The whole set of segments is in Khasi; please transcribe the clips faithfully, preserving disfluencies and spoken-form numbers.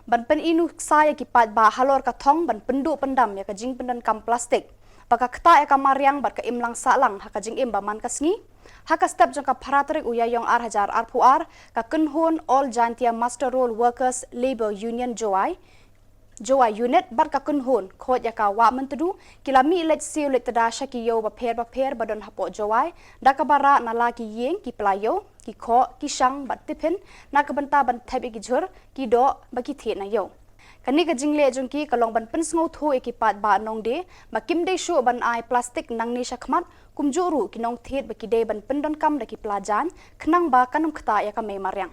ban pyni nuksa ïa ki paidbah halor ka thong ban pynduh pyndam ïa ka jingpyndonkam plastik ba ka ktah ïa ka mariang bad ka imlang sahlang ha ka jingim ba man ka sngi. Ha ka step jong ka phra tarik u Ïaïong ar hajar arphew ar, ka kynhun All Jaintia Muster Roll Workers Labour Union Jowai, Jowai Unit bad ka kynhun khot ïa ka Wah Myntdu ki la mih leit siew leit tda sha ki ïew bapher bapher ba don hapoh Jowai, da kaba rah na la ki ïing, ki pla ïew, ki khoh, ki shang bad tiphin, na ka bynta ban thep ïa ki jhur, ki doh ba ki thied na ïew. Kane ka jingleh jong ki ka long ban pynsngewthuh ïa ki paidbah nongdie ba kim dei shuh ban ai plastik nangne sha khmat, kumjuh ruh ki nongthied ba ki dei ban pyndonkam da ki pla jaiñ khnang ba kan ym ktah ïa ka mei mariang.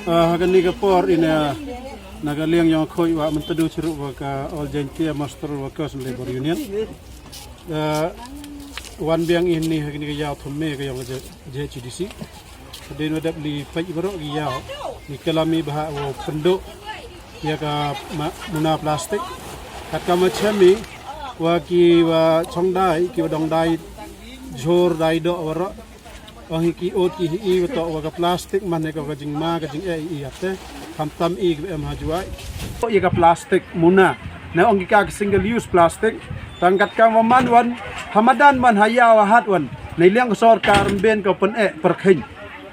Ah, ha kane ka por ina na ka liang ïong ka Wah Myntdu chirup wa ka All Jaintia Muster Workers Labour Union. Ah, wan biang ini ha kane ka ïaw thymme ka ïong ka J-, J H A D C. Hadien wa dep li peit baroh ki ïaw, ni ka la mih bha wa pynduh ïa ka ma-, muna plastik. Katkam wa chem i wa ki wa chong dai, ki wa dong dai jhur dai doh waroh. Ong hi ki ot ki hi i wa toh wa ka plastik man ne ka, ka jingma ka jingeh i ïa te. Khamtam i ki em ha Jowai. Ïa ka plastik muna, na ong ki ka single use plastic. Tang katkam wa man wan ha madan wan ha ïaw ha hat wan, na liang ka sorkar ym ben ka pyneh pyrkhing.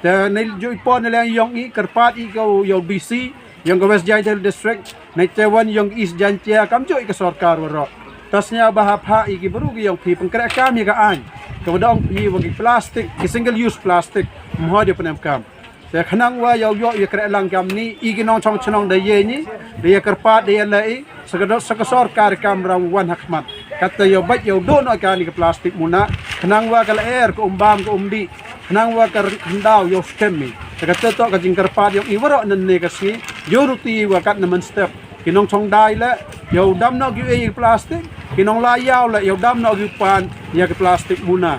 Te na ju i pon na liang ïong i kyrpad i ka ïong D C ïong ka West Jaintia Hills District, na te wan ïong East Jaintia, kamjuh i ka sorkar waroh. Ta sñiaw bha ha pha i ki bru ki ïong phi pynkreh kam ïa ka aiñ ka wa dong phi wa ki plastik, ki single use plastik, ym hoi da pynemkam. Te khnang wa ïa u ïoh ïa kreh lang kamni, i ki nongchong chnong da ïa ni, da ïa kyrpad da ïa leh i sa ka do-, sa ka sorkar kamram wan ha khmat. Katta ïa u bait ïa u duh noh kani ka plastik muna, khnang wa ka lyer ka um bam ka um dih, khnang wa ka khyndaw ïa u skhem i. Te katta toh ka jingkyrpad ïong i waroh nangne ka sngi. Ïa u ruti wa katne mynstep, ki nongchong dai leh ïa u dam noh ki u ei ïa ki plastik, ki nong la ïaw leh ïa u dam noh ki u pan ïa ki plastik muna.